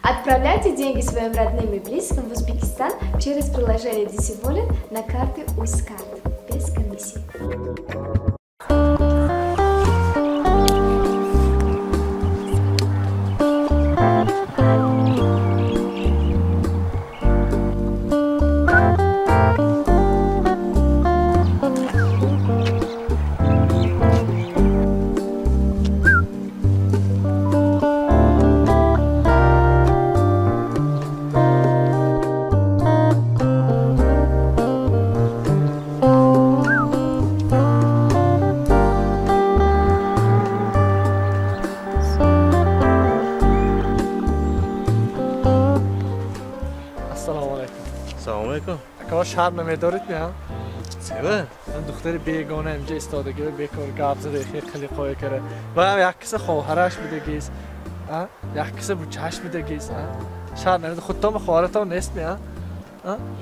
Отправляйте деньги своим родным и близким в Узбекистан через приложение DC Wallet на карты Узкарт без комиссии. Шарм намедоред меам? Себа? Духтари бегона инҷа истодагӣ бекор гап зада хеле қоя кара. Ва як киса хоҳараш будагист, як киса бучаш будагист. Шарм намедоред, худтон хоҳаратон нест меам?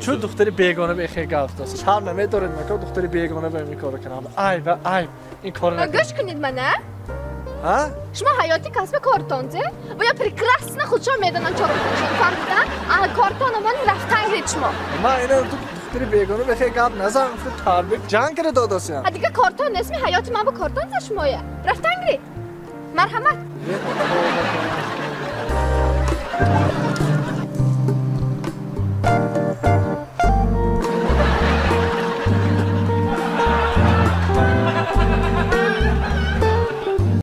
Чун духтари бегона бехе гап зада. Шарм намедоред мака духтари бегона ба ин кор кунам. Айб, айб. Ин кор накунед. Гӯш кунед мана. А? Шумо ҳаёти касби кортон зе? Ва я прекрасно худшон медонам чор фаҳмидан. А кортон ман рафтан гиред шумо. Ман ина духтари бегона бехе гап назан, тарбик ҷанг кара додосиям. А дига кортон нест ми ҳаёти ман бо кортон за шумоя. Рафтан гиред. Марҳамат.